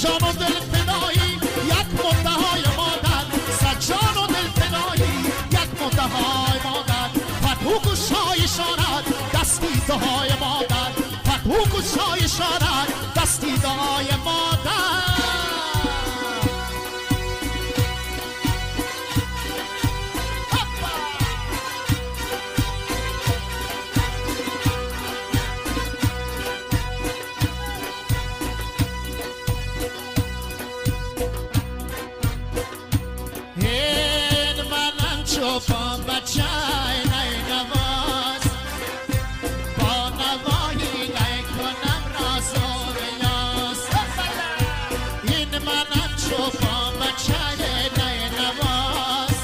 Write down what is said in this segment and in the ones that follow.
جان و دل فدایی یک منتهای مادر، صد جان و دل فدایی یک منتهای مادر. فتح گشای شاند دستی دعای مادر، فتح گشای شاند دستی دعای مادر. چوپان بچه نواز با نوایی نکنم راز و ریاز. این منم چوپان بچه نواز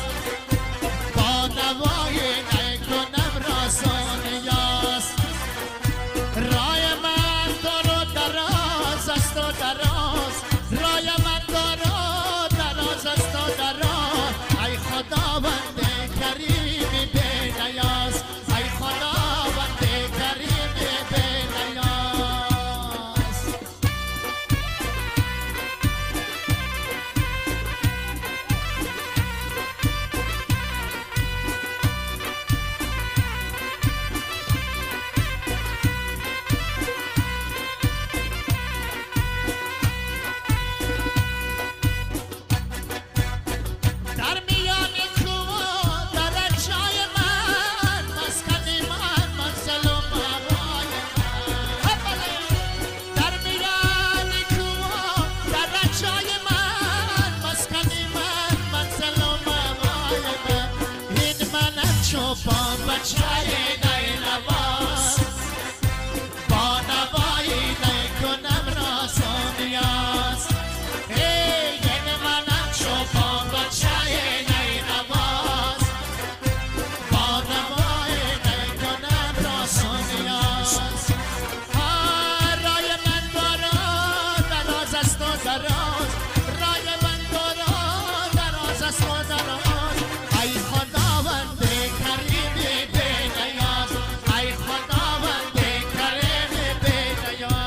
با نوایی نکنم راز و ریاز. رای من دار و دراز است و دراز، رای من دار و دراز است و دراز. ای خداوند کریم بی نیاز، ای خداوند کریم بی نیاز. در میان کوه در جای من، مسکن من منزل و مأوای من. در میان کوه در جای من، مسکن من منزل و مأوای من. این منم چوپان بچه نواز با نوایی نکنم راز و نیاز. این منم چوپان بچه نواز با نوایی نکنم راز و نیاز. رای من دارا دراز است و دراز، رای من دارا دراز است و دراز. ای خداوند کریم بی نیاز، ای خداوند کریم بی نیاز.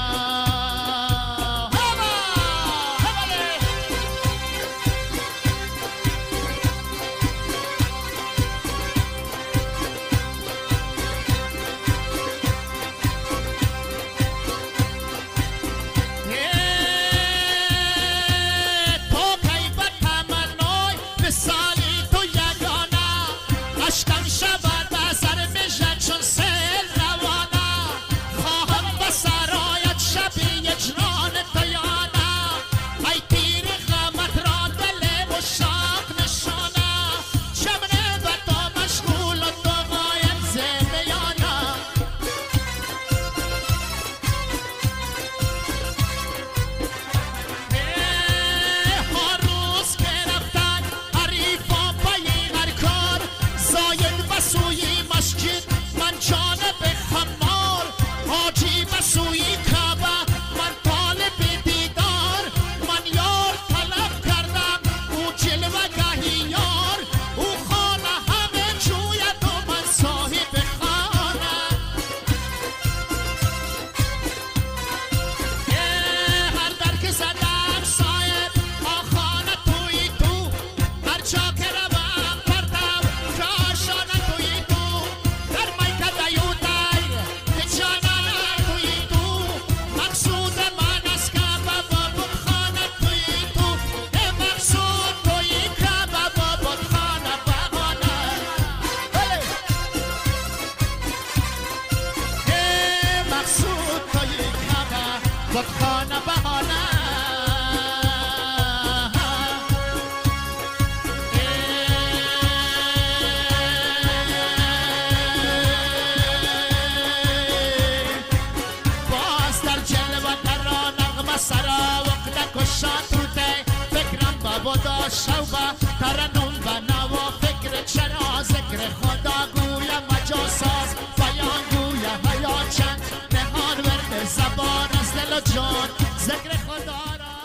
تو کی به تمنای وصال تو یگانه، اشکم شود از مژه چون سیل روانه. خواهم به سرایت شب هجران تو یا نه، ای تیر غمت را دل مشتاق نشانه. شبنه به تو مشغول و تو غایب ز میانه. هر روز که رفتن حریفا پی هر کار، زاید به سوی مسجد من جانب خمار، حاجی به سوی کعبه من طالب دیدار. من یار طلب کردم او جلوه گهی یار، او خانه همه جوید و من صاحب خانه. هر در که زدم صاحب آخانه توی تو، هر جا که روم پرتو کاشانه توی تو. در میکده و دیر که جانانه توی تو، مقصود من از کعبه و بتخانه توی تو. مقصود توی کعبه و بتخانه بهانه. مقصود توی کعبه بتخانه بهانه. باز در جلوه ترا نغمه سرا وقت کشا توته، فکرم به بودا شوبه ترنم به نوا. فکر چرا ذکر خدا گویم مجاساز بیان گویم حیا چند نهان ورد زبان از دل و جان ذکر خدا را.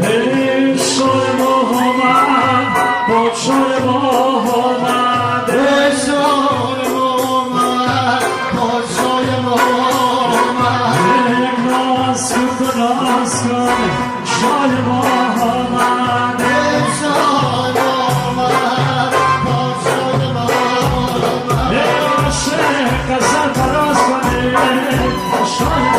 عشق محمد پادشاه محمد، عشق محمد پادشاه محمد. یک ناز کتنا Шоҳ.